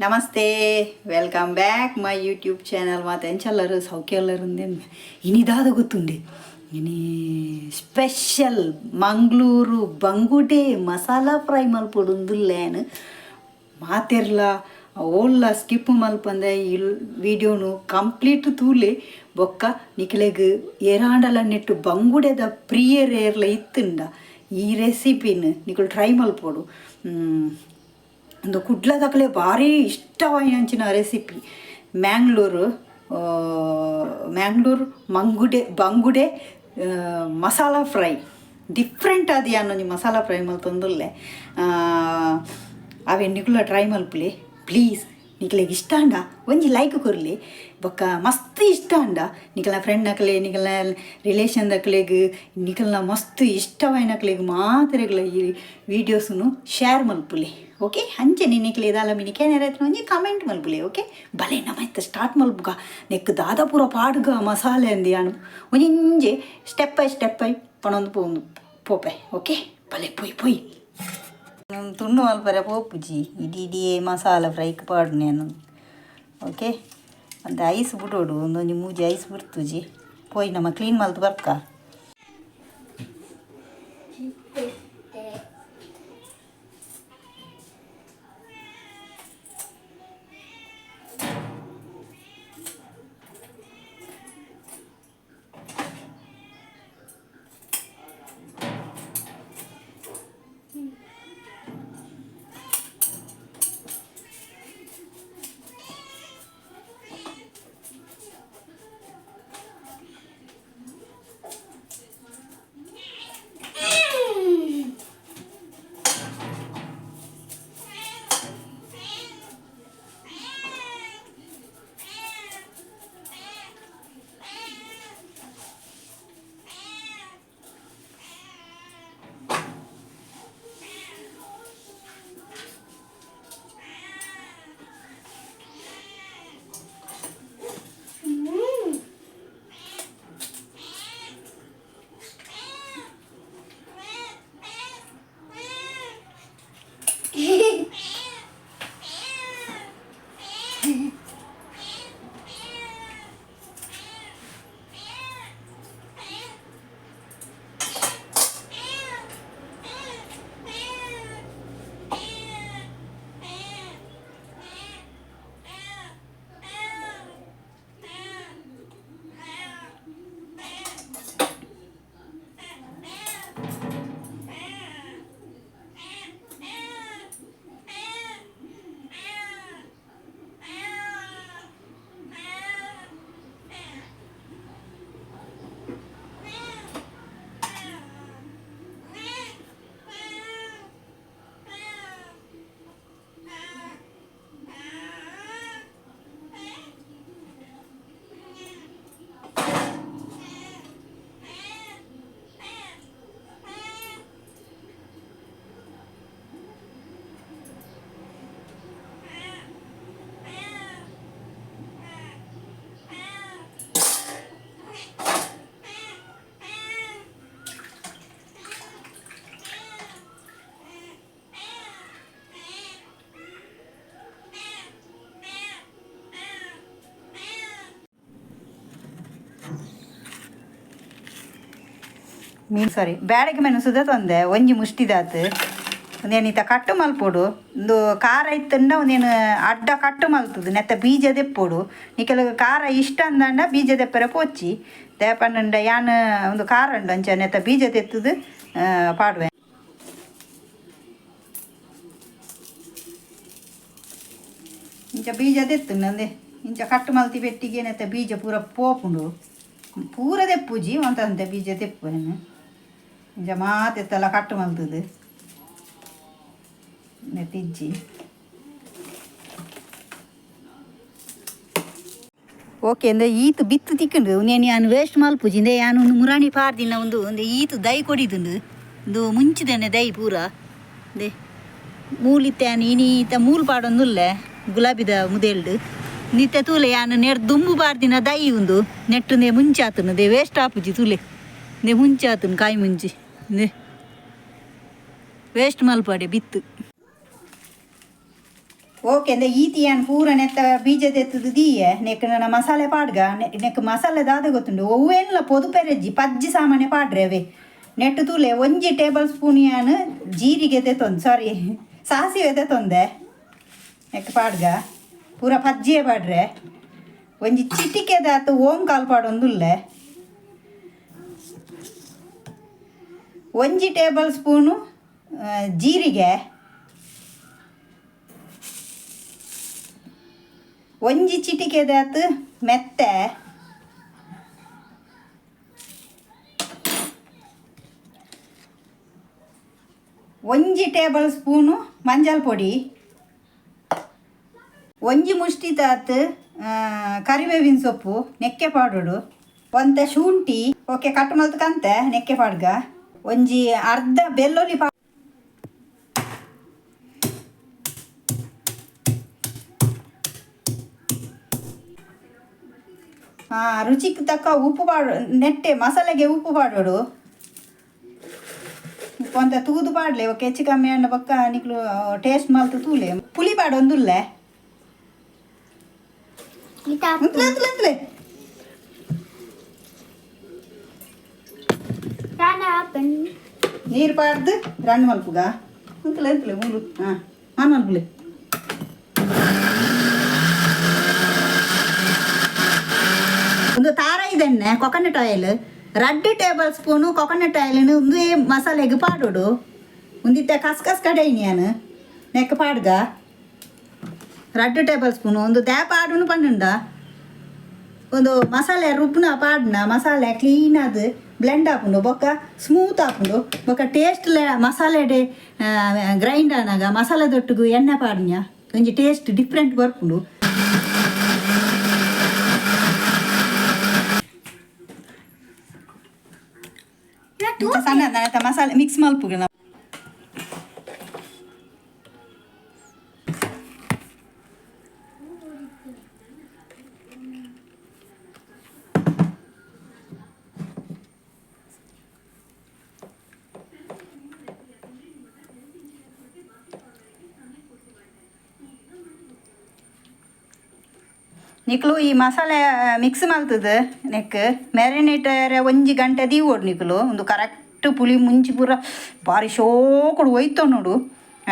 Namaste, welcome back my YouTube channel. ಮಾತು ಎಂಚಲ್ಲರು ಸೌಖ್ಯಲ್ಲರು ಇನಿದಾದ ಗೊತ್ತುಂಡೆ. ಇನಿ special Mangaluru ಬಂಗುಡೆ ಮಸಾಲಾ ಫ್ರೈ ಮಲ್ಪೊಡುಂದುಲ್ಲೇನು. ಮಾತೆರ್ಲ ಓಲ್ಲ ಸ್ಕಿಪ್ ಮಲ್ಪಂದೆ ಈ ವಿಡಿಯೋನು ಕಂಪ್ಲೀಟ್ ತೂಲೆ. ಬೊಕ್ಕ ನಿಕ್ಲೆಗ್ ಏರಾಂಡಲ ನೆಟ್ಟು ಬಂಗುಡೆದ ಪ್ರಿಯರ್ ಏರ್ಲ ಇತ್ತುಂಡ ಈ ರೆಸಿಪಿನ ನಿಕುಲು ಟ್ರೈ ಮಲ್ಪೊಡು. ಒಂದು ಕುಡ್ಲದಕಲೆ ಭಾರಿ ಇಷ್ಟವಾಯಿನಂಚಿನ ರೆಸಿಪಿ ಮ್ಯಾಂಗ್ಳೂರು ಮ್ಯಾಂಗ್ಳೂರು ಮಂಗುಡೆ ಬಂಗುಡೆ ಮಸಾಲಾ ಫ್ರೈ. ಡಿಫ್ರೆಂಟ್ ಆದಿ ಒಂಜಿ ಮಸಾಲಾ ಫ್ರೈ ಮಲ್ತೊಂದುಲ್ಲೆ. ಅವೆ ನಿಕುಲ ಟ್ರೈ ಮಲ್ಪುಲೆ ಪ್ಲೀಸ್. ನಿಕ್ಲೆಗ್ ಇಷ್ಟ ಆಂಡ ಒಂಜಿ ಲೈಕ್ ಕೊರ್ಲಿ. ಬೊಕ್ಕ ಮಸ್ತ್ ಇಷ್ಟ ಆಂಡ ನಿಕಲ್ನ ಫ್ರೆಂಡ್ ನಕಲೆ, ನಿಕಲ್ನ ರಿಲೇಷನ್ ದಕ್ಲೆಗ್, ನಿಕಲ್ನ ಮಸ್ತ್ ಇಷ್ಟವಾಯಿನಕ್ಲೆಗ್ ಮಾತೆರೆಗ್ಲ ಈ ವೀಡಿಯೋಸ್ನು ಶೇರ್ ಮಲ್ಪುಲೆ. ಓಕೆ, ಅಂಚನೆ ನಿಕ್ಲೆ ದಾಲ ಮಿನಿ ಕೇನೆರೆ ಒಂಜಿ ಕಮೆಂಟ್ ಮಲ್ಪುಲೆ. ಓಕೆ, ಬಲೆ ನಮ್ಮ ಇತ್ತ ಸ್ಟಾರ್ಟ್ ಮಲ್ಪುಗ. ನೆಕ್ ದಾದ ಪೂರ ಪಾಡುಗ ಮಸಾಲೆ ಅಂದಿ ಯಾನು ಒಂಜಿಂಜೆ ಸ್ಟೆಪ್ ಬೈ ಸ್ಟೆಪ್ ಬೈ ಪಣೊಂದು ಪೋಂದು ಪೋಪೆ. ಓಕೆ, ಬಲೆ ಪೋಯ್ ಪೋಯ್. ತುಂಡು ಮಲ್ಪರೆ ಪೋಪುಜಿ, ಇಡೀ ಇಡೀ ಮಸಾಲ ಫ್ರೈಕ್ ಪಾಡುನೆ. ಓಕೆ, ಒಂದು ಐಸ್ ಬಿಡೋಡು, ಒಂದೊಂಜಿ ಮೂಜಿ ಐಸ್ ಬಿಡ್ತುಜಿ. ಪೋಯ್ ನಮ್ಮ ಕ್ಲೀನ್ ಮಲ್ತು ಬರ್ಕ. ಮೀನು ಸಾರಿ ಬ್ಯಾಡಗೆ ಮೆಣಸು ಸುದ ತಂದೆ ಒಂಜಿ ಮುಷ್ಟಿದಾತು. ಒಂದೇನು ಈತ ಕಟ್ಟು ಮಲ್ಪೊಡು. ಒಂದು ಖಾರ ಇತ್ತಂಡ ಒಂದೇನು ಅಡ್ಡ ಕಟ್ಟು ಮಲ್ತದು ನೆತ್ತ ಬೀಜ ದೆಪ್ಪೊಡು. ನಿಕೆಲ ಖಾರ ಇಷ್ಟ ಅಂದಂಡ ಬೀಜ ದೆಪ್ಪರೆ ಪೋಚಿ ದೇಪಂಡ. ಯಾನ್ ಒಂದು ಖಾರ ಉಂಡು, ಅಂಚ ನೆತ್ತ ಬೀಜ ತೆತ್ತದು ಪಾಡುವೆ. ಇಂಚ ಬೀಜ ದೆತ್ತುಂಡು ಅಂದೆ ಇಂಚ ಕಟ್ಟು ಮಲ್ತಿ ಬೆಟ್ಟಿಗೆ ನೆತ್ತ ಬೀಜ ಪೂರ ಪೋಪುಂಡು. ಪೂರ ದೆಪ್ಪುಜಿ, ಒಂತಂತೆ ಬೀಜ ತೆಪ್ಪುವೆನು. ಇಂಚ ಮಾತೆತ್ತಲ ಕಟ್ಟು ಮಲ್ತದು ನೆತ್ತಿಜ್ಜಿ. ಓಕೆ, ಅಂದೆ ಈತು ಬಿತ್ತು ತಿಕ್ಕಂಡು నేను ಯಾನು ವೇಸ್ಟ್ ಮಲ್ಪುಜಿ. ಇಂದೆ ಯಾನು ಒಂದು ಮುರಾಣಿ ಪಾರ್ದಿನ ಒಂದು ಒಂದು ಈತು ದೈ ಕೊಡಿದುಂಡು. ಒಂದು ಮುಂಚಿದನೆ ದೈ ಪೂರ ದೆ ಮೂಲಿತ್ತೆ. ಯಾನು ಇನಿ ಈತ ಮೂಲು ಪಾಡೊಂದುಲ್ಲೆ ಗುಲಾಬಿದ ಮುದೆಲ್ಡು ನಿತ್ತೆ ತೂಲೆ. ಯಾನು ನೆಡ್ ದುಂಬು ಪಾರ್ದಿನ ದೈ ಉಂದು ನೆಟ್ಟುಂದೆ ಮುಂಚಾತುಂಡು. They waste ಆಪುಜಿ ತೂಲೆ. ದೆ ಮುಂಚಾತುಂಡು ಕಾಯಿ ಮುಂಚಿ. ದೆ ವೇಸ್ಟ್ ಮಲ್ಪಾಡೆ ಬಿತ್ತು. ಓಕೆ ಅಂದ ಈತಿಯಾನ್ ಪೂರ ನೆತ್ತ ಬೀಜ ದೆತ್ತದು ದೀಯೆ ನೆಕ್ ನನ್ನ ಮಸಾಲೆ ಪಾಡ್ಗ ನೆಕ್ ಮಸಾಲೆ ದಾದ ಗೊತ್ತುಂಡು ಒವ್ವೇನ್ಲ ಪೊದು ಪೆರಜ್ಜಿ ಪಜ್ಜಿ ಸಾಮಾನ್ಯ ಪಾಡ್ರೆ ಅವೇ ನೆಟ್ಟು ತೂಲೆ ಒಂಜಿ ಟೇಬಲ್ ಸ್ಪೂನ್ ಯಾನ್ ಜೀರಿಗೆ ದೆತ್ತೊಂದು ಸಾರಿ ಸಾಸಿವೆ ದೆತ್ತೊಂದೆ ನೆಕ್ ಪಾಡ್ಗ ಪೂರ ಪಜ್ಜಿಯೇ ಪಾಡ್ರೆ ಒಂಜಿ ಚಿಟಿಕೆ ದಾತು ಓಂ ಕಾಲು ಪಾಡೊಂದುಲ್ಲೆ ಒಂಜಿ ಟೇಬಲ್ ಸ್ಪೂನು ಜೀರಿಗೆ ಒಂಜಿ ಚಿಟಿಕೆ ದಾತು ಮೆತ್ತೆ ಒಂಜಿ ಟೇಬಲ್ ಸ್ಪೂನು ಮಂಜಲ್ ಪೊಡಿ ಒಂಜಿ ಮುಷ್ಟಿ ತಾತ್ ಕರಿಬೇವಿನ ಸೊಪ್ಪು ನೆಕ್ಕೆ ಪಾಡೋಡು ಒಂತೆ ಶುಂಠಿ ಓಕೆ ಕಟ್ ಮಲ್ತ್ಕಂತೆ ನೆಕ್ಕೆ ಪಾಡ್ಗ ಒಂಜಿ ಅರ್ಧ ಬೆಳ್ಳುಳ್ಳಿ ಪಾ ರುಚಿಗೆ ತಕ್ಕ ಉಪ್ಪು ಪಾಡು ನೆಟ್ಟೆ ಮಸಾಲೆಗೆ ಉಪ್ಪು ಪಾಡೋಡು ಉಪ್ಪು ಅಂತ ತೂದು ಪಾಡ್ಲೆ ಓಕೆ ಹೆಚ್ಚು ಕಮ್ಮಿ ಅಣ್ಣ ಬೊಕ್ಕ ನಿಕ್ಲು ಟೇಸ್ಟ್ ಮಲ್ತು ತೂಲೆ ಪುಲಿ ಪಾಡೊಂದುಲ್ಲೆ ಉಂತ್ಲೆ ಉಂತ್ಲೆ ಉಂತ್ಲೆ ನೀರು ಪಾಡ್ದು ರಣ್ಣು ಮಲ್ಪುಗ ಉಂತ್ಲೆ ಉಂತ್ಲೆ ಮೂಲು ಹಾಂ ಆನ್ ಮಲ್ಪುಲೆ ಒಂದು ತಾರಾಯಿದೆಣ್ಣೆ ಕೊಕೊನಟ್ ಆಯಿಲ್ ರಡ್ಡು ಟೇಬಲ್ ಸ್ಪೂನು ಕೊಕೊನಟ್ ಆಯಿಲ್ನು ಒಂದೇ ಮಸಾಲೆಗೆ ಪಾಡೋಡು ಒಂದಿತ್ತೆ ಕಸ್ಕಸ್ ಕಡೆಯಿನಿ ನಾನು ನೆಕ್ ಪಾಡ್ಗ ರಡ್ಡು ಟೇಬಲ್ ಸ್ಪೂನು ಒಂದು ದ್ಯಾಪ ಆಡುನು ಪನ್ನುಂಡ ಒಂದು ಮಸಾಲೆ ರುಬ್ನ ಪಾಡ್ನ ಮಸಾಲೆ ಕ್ಲೀನ್ ಅದು ಬ್ಲೆಂಡ್ ಆಪುಂಡು ಬೊಕ್ಕ ಸ್ಮೂತ್ ಆಪುಂಡು ಬೊಕ್ಕ ಟೇಸ್ಟ್ ಮಸಾಲೆ ಗ್ರೈಂಡ್ ಆನಾಗ ಮಸಾಲೆ ದೊಟ್ಟುಗು ಎಣ್ಣೆ ಪಾಡ್ನ್ಯ ಒಂಜಿ ಟೇಸ್ಟ್ ಡಿಫ್ರೆಂಟ್ ಬರ್ಪುಂಡು. ಸಣ್ಣ ಮಸಾಲೆ ಮಿಕ್ಸ್ ಮಲ್ಪುಗ. ನಿಕ್ಲು ಈ ಮಸಾಲೆ ಮಿಕ್ಸ್ ಮಲ್ತದ ನೆಕ್ ಮ್ಯಾರಿನೇಟ್ ಒಂಜಿ ಗಂಟೆ ದೀವೋಡು ನಿಕ್ಲು ಒಂದು ಕರೆಕ್ಟ್ ಪುಳಿ ಮುಂಚಿ ಪೂರ ಬಾರಿ ಶೋಕುಡು ಒಯ್ತೊ ನೋಡು.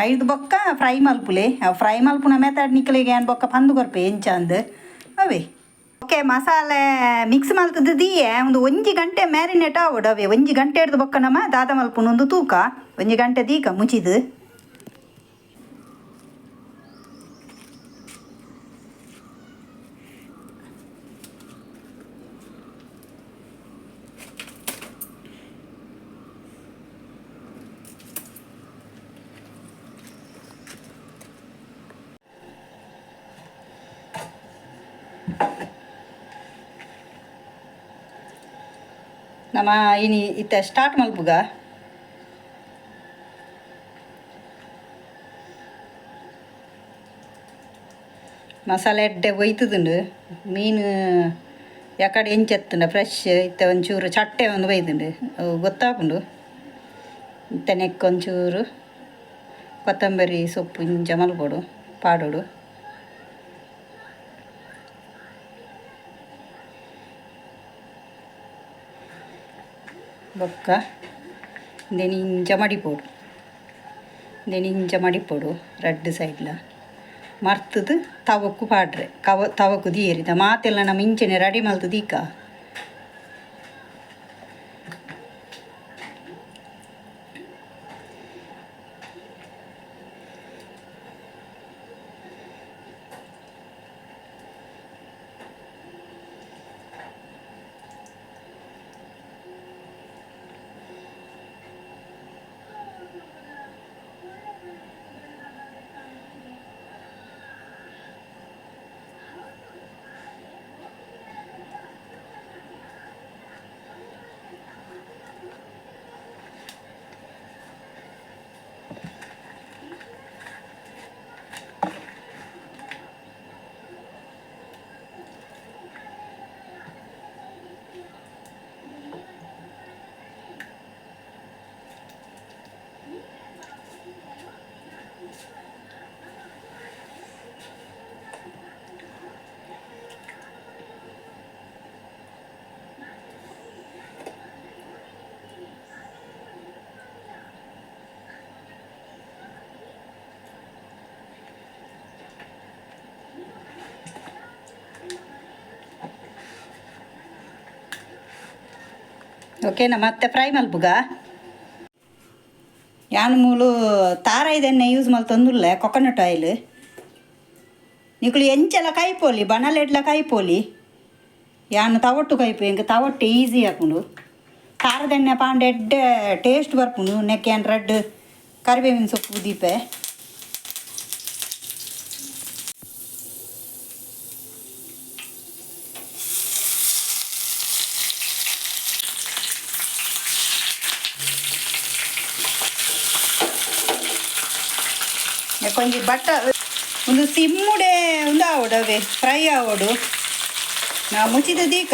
ಐದು ಬೊಕ್ಕ ಫ್ರೈ ಮಲ್ಪುಲೆ ಫ್ರೈ ಮಲ್ಪುನ ಮೆಥಡ್ ನಿಕ್ಲಿಗೆ ಏನ್ ಬೊಕ್ಕ ಪಂದು ಕೊರ್ಪೆ ಎಂಚ ಅಂದ್ ಅವೇ. ಓಕೆ ಮಸಾಲೆ ಮಿಕ್ಸ್ ಮಲ್ತದ ದೀಯೆ ಒಂದು ಒಂಜಿ ಗಂಟೆ ಮ್ಯಾರಿನೇಟ್ ಆವಡು ಅವೇ ಒಂಜಿ ಗಂಟೆ ಹಿಡ್ದು ಬೊಕ್ಕ ನಮ್ಮ ದಾದ ಮಲ್ಪುನ ಒಂದು ತೂಕ ಒಂಜಿ ಗಂಟೆ ದೀಕ ಮುಚಿದು. ನಮ್ಮ ಇನಿ ಇತ್ತ ಸ್ಟಾರ್ಟ್ ಮಲ್ಪುಗ. ಮಸಾಲೆ ಎಡ್ಡೆ ಒಯ್ತದುಂಡು ಮೀನು ಯಾಕಡೆ ಎಂಚೆತ್ತುಂಡ ಫ್ರೆಶ್ ಇತ್ತ ಒಂಚೂರು ಚಟ್ಟೆ ಒಂದು ಬೈದುಂಡು ಅವು ಗೊತ್ತಾಪುಂಡು. ಇತ್ತ ನೆಕ್ ಒಂಚೂರು ಕೊತ್ತಂಬರಿ ಸೊಪ್ಪು ಇಂಚ ಮಲ್ಪೊಡು ಪಾಡೊಡು. ಬೊಕ್ಕ ಇಂದೆನ್ ಇಂಚ ಮಡಿಪೊಡು ಇಂದೆನ್ ಇಂಚ ಮಡಿಪೊಡು ರಡ್ಡ್ ಸೈಡ್ಲ ಮರ್ತುದು ತವಕ್ಕು ಪಾಡ್ರೆ ಕವ ತವಕ್ಕು ದೀಯೆರ್ ಮಾತೆಲ್ಲ ನಮ ಇಂಚನೆ ರೆಡಿ ಮಲ್ತ್ ದೀಕ. ಓಕೆನಾ? ಮತ್ತೆ ಫ್ರೈ ಮಲ್ಪುಗ. ಯಾನ್ ಮೂಲು ತಾರಾಯಿದೆಣ್ಣೆ ಯೂಸ್ ಮಲ್ತೊಂದುಲ್ಲೆ, ಕೊಕೊನಟ್ ಆಯಿಲ್. ನಿಕುಲು ಎಂಚಲ ಕೈಪೋಲಿ, ಬಣಲೆಡ್ಲ ಕೈಪೋಲಿ. ಯಾನ್ ತವಟ್ಟು ಕೈಪು, ಎಂಕ್ ತವಟ್ಟು ಈಸಿ ಆಪುಂಡು. ತಾರದೆಣ್ಣೆ ಪಾಂಡ ಎಡ್ಡೆ ಟೇಸ್ಟ್ ಬರ್ಪುಂಡು. ನೆಕ್ಕೆ ಯಾನ್ ರಡ್ಡ್ ಕರಿಬೇವಿನ ಸೊಪ್ಪು ದೀಪೆ. ಒಂಜಿ ಬಟ್ಟ ಒಂದು ಸಿಮ್ಮುಡೆ ಒಂದು ಆವಡು, ಅವೇ ಫ್ರೈ ಆವಡು. ನಾ ಮುಚ್ಚಿದ ದೀಕ.